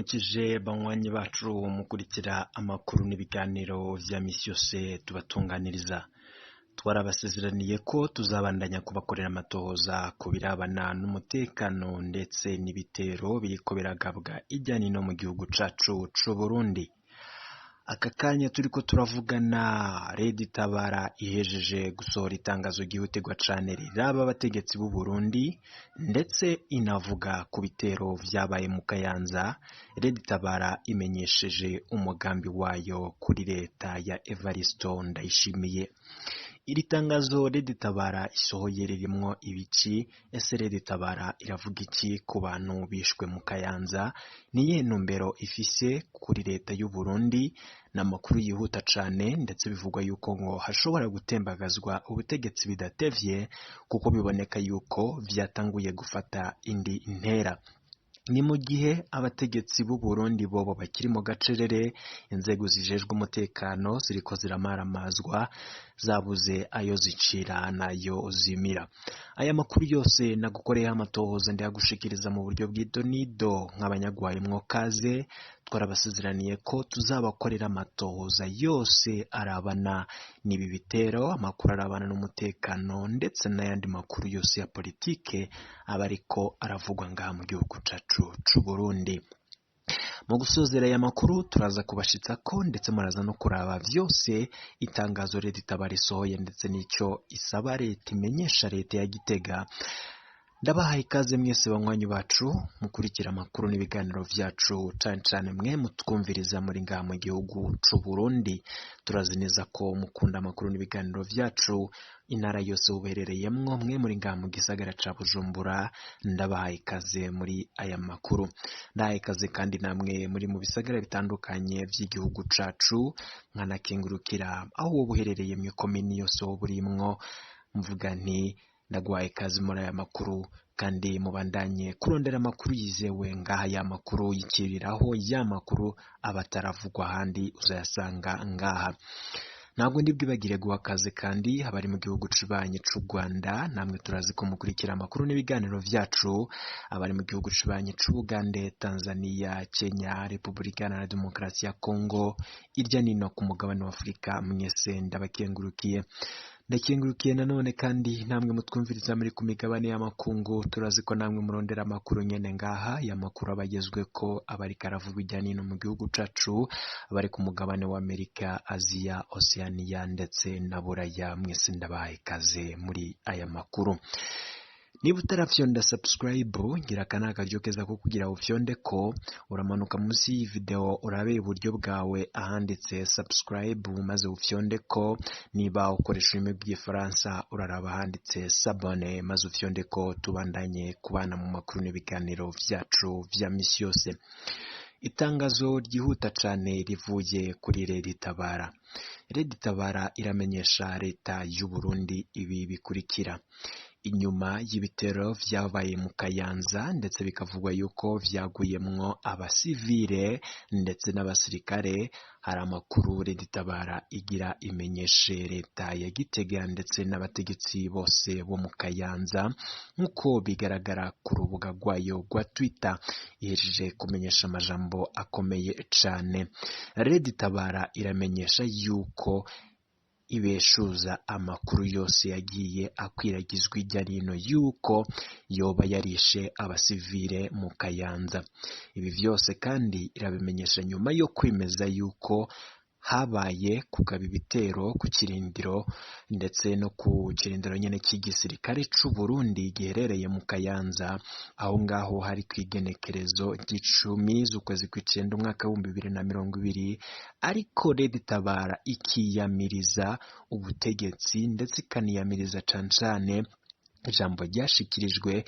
Ndabaramukije banywanyi bacu mukurikira amakuru n'ibiganiro vya misi yose tubatunganiriza. Twarabasezeraniye ko tuzabandanya kubakorera amatohoza ku birabana n'umutekano ndetse n'ibitero biriko biragabwa irya nino mu gihugu cacu c'Uburundi. Aka kanya turiko turavugana, Redi Tabara ihejeje gusohora itangazo ryihutirwa cane riraba abategetsi b'u Burundi, ndetse inavuga ku bitero vyabaye mu Kayanza. Redi Tabara imenyesheje umugambi wayo kuri leta ya Evaristo Ndayishimiye. Iri tangazo Redi Tabara isohoye ririmwo ibiki? Ese Redi Tabara iravuga iki ku bantu bishwe mu Kayanza? Niyihe ntumbero ifise kuri leta y'u Burundi? Ni amakuru yihuta cane, ndetse bivugwa yuko ngo hashobora gutembagazwa ubutegetsi bidatevye, kuko biboneka yuko vyatanguye gufata indi ntera. Ni mu gihe abategetsi b'u Burundi bobo bakiri mu gacerere, inzego zijejwe umutekano ziriko ziramaramazwa, zabuze ayo zicira n'ayo zimira. Aya makuru yose nagukoreyeho amatohoza, ndayagushikiriza mu buryo bw'idonido nk'abanyagwayemwo kaze. Twarabasezeraniye ko tuzabakorera amatohoza yose arabana n'ibi bitero, amakuru arabana n'umutekano, ndetse n'ayandi makuru yose ya politike aba ariko aravugwa ngaha mu gihugu cacu c'u Burundi. Mu gusozera aya makuru turaza kubashitsa ko, ndetse muraza no kuraba vyose itangazo Leta Itabara isohoye, ndetse n'ico isaba leta, imenyesha leta ya Gitega. Ndabahaye ikaze mwese banywanyi bacu mukurikira amakuru n'ibiganiro vyacu, cane cane mwe mutwumviriza muri ngaha mu gihugu c'u Burundi. Turazi neza ko mukunda amakuru n'ibiganiro vyacu intara yose uberereyemwo. Mwe muri ngaha mu gisagara ca Bujumbura, ndabahaye ikaze muri aya makuru. Ndahaye ikaze kandi namwe muri mu bisagara bitandukanye vy'igihugu cacu, nkanakengurukira aho woba uherereye mw'ikomini yose woba urimwo, mvuga nti ndaguhaye ikaze muri aya makuru, kandi mubandanye kurondera amakuru yizewe ngaha. Ya makuru yikiriraho, ya makuru aba ataravugwa ahandi uzayasanga ngaha. Ntabwo ndibwibagire guha akazi kandi abari mu gihugu cibanyi c'u Rwanda, namwe turazi ko mukurikira amakuru n'ibiganiro vyacu. Abari mu gihugu cibanyi c'Ubugande, Tanzania, Kenya, Repubulika Iharanira Demokarasi ya Kongo, irya nino ku mugabane wa Afurika, mwese ndabakengurukiye. Ndakengurukiye nanone kandi namwe mutwumviriza muri ku migabane y'amakungu. Turazi ko namwe murondera amakuru nyene ngaha, y'amakuru aba agezweko, aba ariko aravugwa irya nino mu gihugu cacu. Abari ku mugabane wa Amerika, Aziya, Oceania ndetse na Buraya, mwese ndabahaye ikaze muri aya makuru. Niba utarafyonda subscribe, ngira aka ni akaryo keza ko kugira ufyonde ko. Uramanuka munsi y'iyi video, urabe iburyo bwawe ahanditse subscribe, maze ufyonde ko. Niba ukoresha ururimi rw'Igifaransa, uraraba ahanditse s'abonner, maze ufyonde ko, tubandanye kubana mu makuru n'ibiganiro vyacu vya misi yose. Itangazo ryihuta cane rivuye kuri Redi Tabara. Redi Tabara iramenyesha leta y'u Burundi ibi bikurikira: inyuma y'ibitero vyabaye mu Kayanza, ndetse bikavugwa yuko vyaguyemwo abasivile ndetse n'abasirikare, hari amakuru Redi Tabara igira imenyeshe leta ya Gitega ndetse n'abategetsi bose bo mu Kayanza. Nk'uko bigaragara ku rubuga rwayo rwa Twitter, ihejeje kumenyesha amajambo akomeye cane. Redi Tabara iramenyesha yuko ibeshuza amakuru yose yagiye akwiragizwa irya nino yuko yoba yarishe abasivile mu Kayanza. Ibi vyose kandi irabimenyesha nyuma yo kwemeza yuko habaye kugaba ibitero ku kirindiro, ndetse no ku kirindiro nyene c'igisirikare c'u Burundi giherereye mu Kayanza. Aho ngaho hari kw'igenekerezo ry'icumi z'ukwezi kw'icenda umwaka w'2020. Ariko Redi Tabara ikiyamiriza ubutegetsi, ndetse ikaniyamiriza cane cane ijambo ryashikirijwe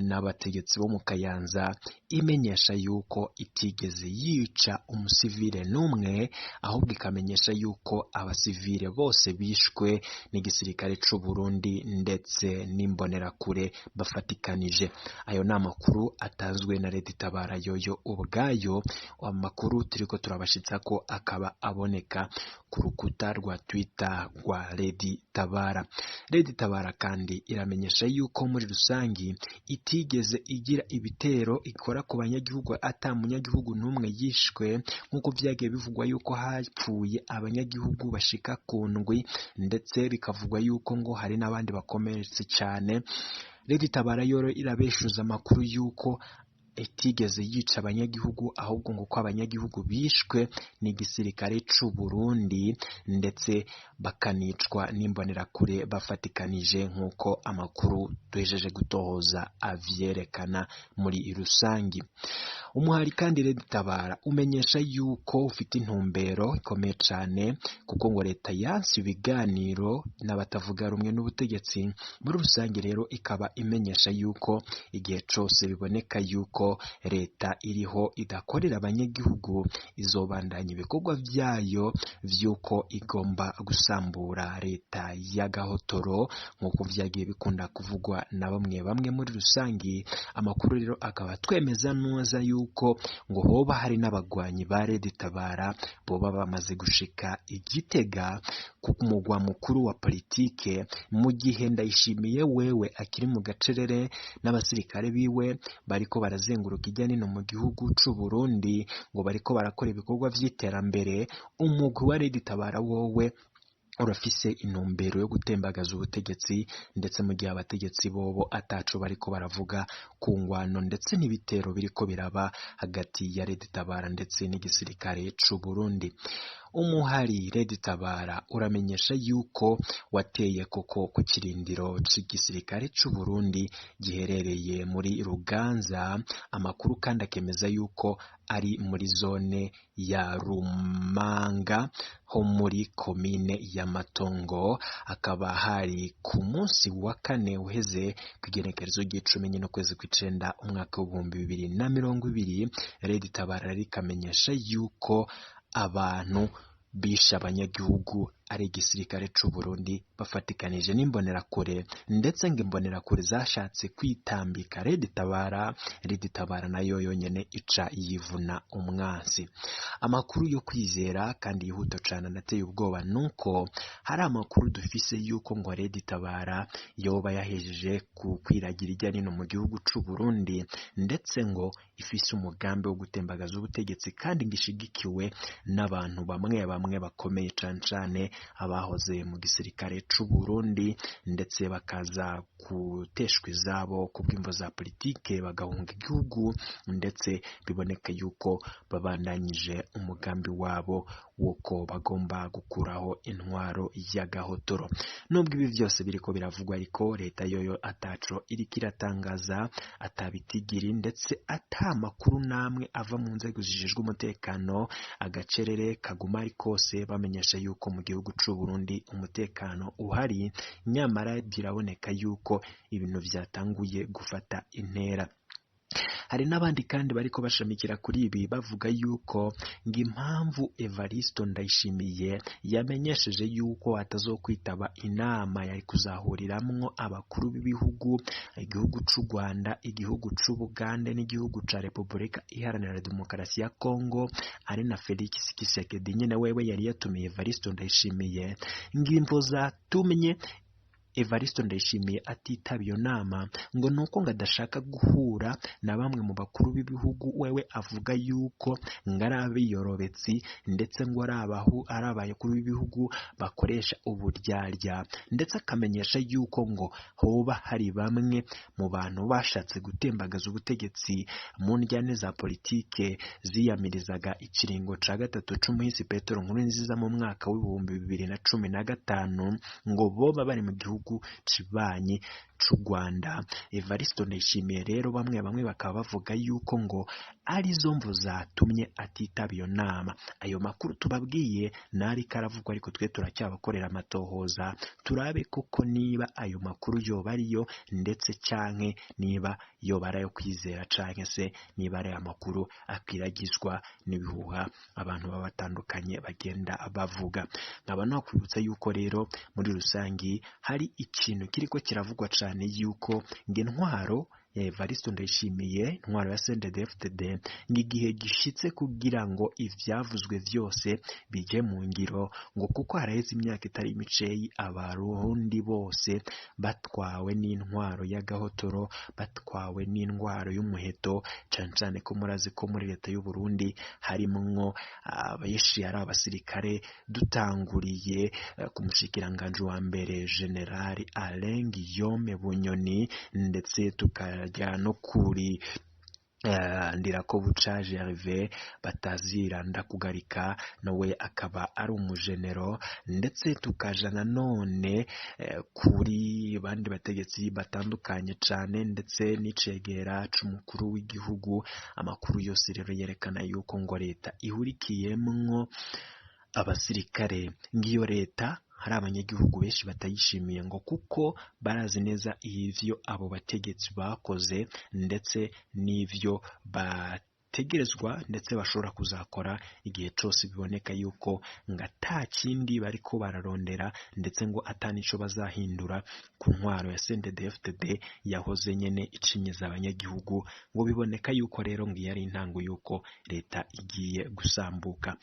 n'abategetsi bo mu Kayanza, imenyesha yuko itigeze yica umusivile n'umwe, ahubwo ikamenyesha yuko abasivile bose bishwe n'igisirikare c'u Burundi ndetse n'imbonerakure bafatikanije. Ayo ni amakuru atazwe na Redi Tabara yoyo ubwayo. Amakuru turiko turabashitsa ko akaba aboneka ku rukuta rwa Twitter rwa Lady Tabara. Lady Tabara kandi iramenyesha yuko muri rusangi itigeze igira ibitero ikora ku banyagihugu, ata munyagihugu n'umwe yishwe, nk'uko vyagiye bivugwa yuko hapfuye abanyagihugu bashika ku ndwi, ndetse bikavugwa yuko ngo hari n'abandi bakomeretse cane. Lady Tabara yoro irabeshuza amakuru yuko itigeze yica abanyagihugu, ahubwo ngo ko abanyagihugu bishwe n'igisirikare c'u Burundi, ndetse bakanicwa n'imbonerakure bafatikanije, nk'uko amakuru duhejeje gutohoza avyerekana muri rusangi. Umuhari kandi Lady Tabara umenyesha yuko ufite intumbero ikomeye cane, kuko ngo leta yanse ibiganiro n'abatavuga rumwe n'ubutegetsi. Muri rusange rero ikaba imenyesha yuko igihe cose biboneka yuko leta iriho idakorera abanyagihugu, izobandanya ibikorwa vyayo vy'uko igomba gusambura leta y'agahotoro, nk'uko vyagiye bikunda kuvugwa na bamwe bamwe muri rusangi. Amakuru rero akaba twemeza neza yuko ngo hoba hari n'abagwanyi ba Lady Tabara boba bamaze gushika i Gitega ku mugwa mukuru wa politike, mu gihe Ndayishimiye wewe akiri mu gacerere n'abasirikare biwe bariko barazenguruka ijya nino mu gihugu c'u Burundi, ngo bariko barakora ibikorwa vy'iterambere. Umugwi wa Lady Tabara wowe urafise intumbero yo gutembagaza ubutegetsi, ndetse mu gihe abategetsi bobo ataco bariko baravuga ku ngwano ndetse n'ibitero biriko biraba hagati ya Lady Tabara ndetse n'igisirikare c'u Burundi. Umuhari Lady Tabara uramenyesha yuko wateye koko ku kirindiro c'igisirikare c'u Burundi giherereye muri Ruganza. Amakuru kandi akemeza yuko ari muri zone ya Rumanga ho muri komine ya Matongo, akaba hari ku munsi wa kane uheze kw'igenekerezo ry'icumi nyine ukwezi kw'icenda umwaka w'2020. Lady Tabara rikamenyesha yuko abantu bishe abanyagihugu ari igisirikare c'u Burundi bafatikanije n'imbonerakure, ndetse ngo imbonerakure zashatse kwitambika Lady Tabara, Lady Tabara nayo yonyene ica yivuna umwansi. Amakuru yo kwizera kandi yihuta cane anateye ubwoba nuko hari amakuru dufise yuko ngo Lady Tabara yoba yahejeje kukwiragira ijya nino mu gihugu c'u Burundi, ndetse ngo ifise umugambi wo gutembagaza ubutegetsi, kandi ngo ishigikiwe n'abantu bamwe bamwe bakomeye cane cane abahoze mu gisirikare c'u Burundi, ndetse bakaza guteshwa izabo kubw'imvo za politike bagahunga igihugu, ndetse biboneka yuko babandanyije umugambi wabo w'uko bagomba gukuraho intwaro y'agahotoro. Nubwo ibi vyose biriko biravugwa, ariko leta yoyo ataco iriko iratangaza, atabitigiri ndetse ata makuru namwe ava mu nzego zijejwe umutekano. Agacerere kaguma ari kose, bamenyesha yuko mu gihugu c'u Burundi umutekano uhari, nyamara biraboneka yuko ibintu vyatanguye gufata intera. Hari n'abandi kandi bariko bashamikira kuri ibi bavuga yuko ngo impamvu Evaristo Ndayishimiye yamenyesheje yuko atazokwitaba inama yari kuzahuriramwo abakuru b'ibihugu, igihugu c'u Rwanda, igihugu c'u Bugande n'igihugu ca Repubulika Iharanira Demokarasi ya Kongo, ari na Felix Tshisekedi nyene wewe yari yatumiye Evaristo Ndayishimiye, ngo imvo zatumye Evaristo Ndayishimiye atitaba iyo nama ngo nuko ngo adashaka guhura na bamwe mu bakuru b'ibihugu wewe avuga yuko ngo ari abiyorobetsi, ndetse ngo ari abakuru b'ibihugu bakoresha uburyarya, ndetse akamenyesha yuko ngo hoba hari bamwe mu bantu bashatse gutembagaza ubutegetsi mu ndyane za politike ziyamirizaga ikiringo ca gatatu c'umuhisi Petero Nkurunziza mu mwaka w'2015, ngo boba bari mu gihugu cibanyi c'u Rwanda. Evaristo Ndayishimiye rero bamwe bamwe bakaba bavuga yuko ngo arizo mvu zatumye atitaba iyo nama. Ayo makuru tubabwiye nari karavugwa, ariko twe turacyabakorera amatohoza turabe koko niba ayo makuru yoba ariyo, ndetse canke niba yoba ari ayo kwizera, canke se niba ari amakuru akwiragizwa n'ibihuha abantu baba batandukanye bagenda bavuga. Nkaba nakwibutsa yuko rero muri rusangi hari ikintu kiriko kiravugwa cane yuko ngo intwaro ya Evariste Ndayishimiye, intwaro ya CNDD-FDD, ngo igihe gishitse kugira ngo ivyavuzwe vyose bije mu ngiro, ngo kuko haraheze imyaka itari miceyi abarundi bose batwawe n'intwaro y'agahotoro, batwawe n'intwaro y'umuheto, cane cane ko murazi ko muri leta y'u Burundi harimwo abenshi ari abasirikare, dutanguriye ku mushikiranganji wa mbere General Alain Guillaume Bunyoni, ndetse tukajya no kuri Ndirakobuca Gervais batazira Ndakugarika, nawe akaba ari umujenero, ndetse tukaja nanone kuri bandi bategetsi batandukanye cane, ndetse n'icegera c'umukuru w'igihugu. Amakuru yose rero yerekana yuko ngo leta ihurikiyemwo abasirikare, ngiyo leta hari abanyagihugu benshi batayishimiye, ngo kuko barazi neza ivyo abo bategetsi bakoze ndetse n'ivyo bategerezwa ndetse bashobora kuzakora igihe cose biboneka yuko ngo ata kindi bariko bararondera, ndetse ngo ata nico bazahindura ku ntwaro ya CNDD-FDD yahoze nyene icinyiza abanyagihugu. Ngo biboneka yuko rero ngo iyo ari intango yuko leta igiye gusambuka.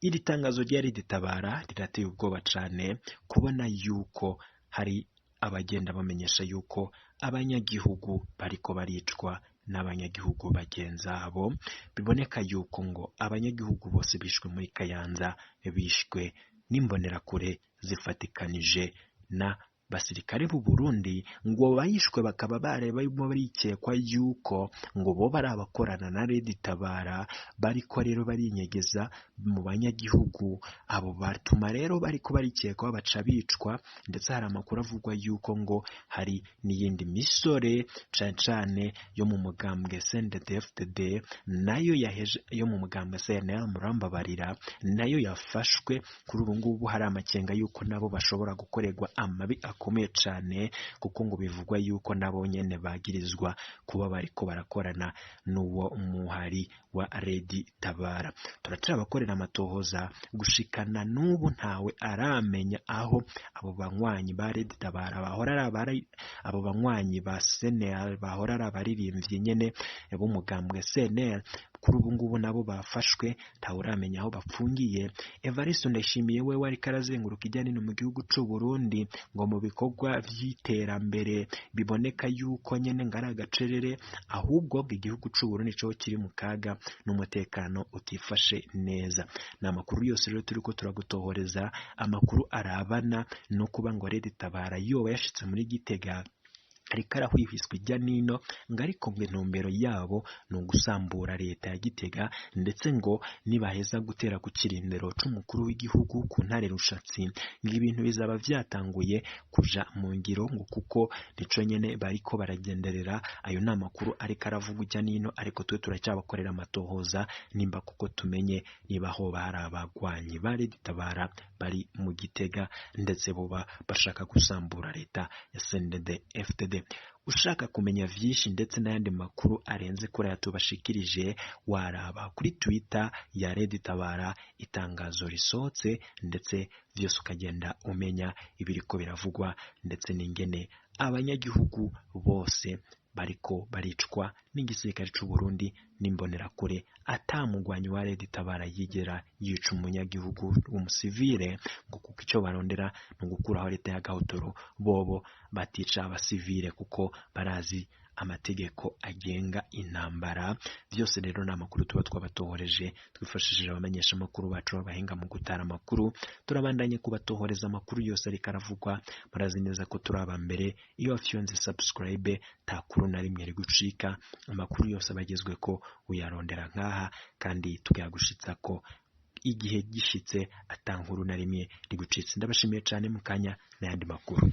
Iri tangazo ryari ritabara rirateye ubwoba cane, kubona yuko hari abagenda bamenyesha yuko abanyagihugu bariko baricwa n'abanyagihugu bagenzabo. Biboneka yuko ngo abanyagihugu bose bishwe muri Kayanza bishwe n'imbonerakure zifatikanije na basirikare b'u Burundi, ngo bayishwe bakaba barimo barikekwa yuko ngo bo bari abakorana na Red Tabara, bariko rero barinyegeza mu banyagihugu. Abo batuma rero bariko barikekwa baca bicwa, ndetse hari amakuru avugwa yuko ngo hari n'iyindi misore cane cane yo mu mugambwe CNDD-FDD, nayo yaheje yo mu mugambwe CNL, murambabarira, nayo yafashwe. Kuri ubu ngubu hari amakenga yuko nabo bashobora gukorerwa amabi akomeye cane, kuko ngo bivugwa yuko nabo nyene bagirizwa kuba bariko barakorana n'uwo muhari wa Red Tabara. Turacabakorera amatohoza, gushikana n'ubu ntawe aramenya aho abo banywanyi ba Red Tabara bahora ari abo banywanyi ba CNL bahora ari abaririmbyi nyene b'umugambwe CNL, kuri ubu ngubu nabo bafashwe ntawe uramenya aho bapfungiye. Evariste Ndayishimiye we ariko arazenguruka ijya nino mu gihugu c'u Burundi ngo mu bikorwa vy'iterambere biboneka yuko nyene ngo ari agacerere, ahubwo igihugu c'u Burundi co kiri mu kaga n'umutekano utifashe neza. Ni amakuru yose rero turiko turagutohoreza, amakuru arabana no kuba ngo Red Tabara yoba yashitse muri Gitega, ariko arahwihwiswa ijya nino, ngo ariko ngo intumbero yabo ni ugusambura leta ya Gitega, ndetse ngo nibaheza gutera ku kirindiro c'umukuru w'igihugu ku ntare Rushatsi, ngo ibintu bizaba vyatanguye kuja mu ngiro, ngo kuko nico nyene bariko baragenderera. Ayo ni amakuru ariko aravugwa ijya nino, ariko twe turacyabakorera amatohoza nimba kuko tumenye niba hoba hari abagwanyi ba Red Tabara bari mu Gitega, ndetse boba bashaka gusambura leta ya CNDD-FDD. Ushaka kumenya vyinshi ndetse n'ayandi makuru arenze kuri aya tubashikirije, waraba kuri Twitter ya Red Tabara itangazo risohotse, ndetse vyose ukagenda umenya ibiriko biravugwa, ndetse n'ingene abanyagihugu bose bariko baricwa n'igisirikare c'u Burundi n'imbonerakure, ata mugwanyi wa Red Tabara yigera yica umunyagihugu w'umusivile, ngo kuko ico barondera ni ugukuraho leta y'agahotoro, bobo batica abasivile kuko barazi amategeko agenga intambara. Vyose rero ni amakuru tuba twabatohoreje twifashishije abamenyesha amakuru bacu b'abahinga mu gutara amakuru. Turabandanye kubatohoreza amakuru yose ariko aravugwa, murazi neza ko turi aba mbere. Iyo wafyonze subscribe nta kuru na rimwe rigucika, amakuru yose abagezwe ko uyarondera nkaha, kandi tukayagushitsa ko igihe gishitse ata nkuru na rimwe rigucitse. Ndabashimiye cane, mu kanya n'ayandi makuru.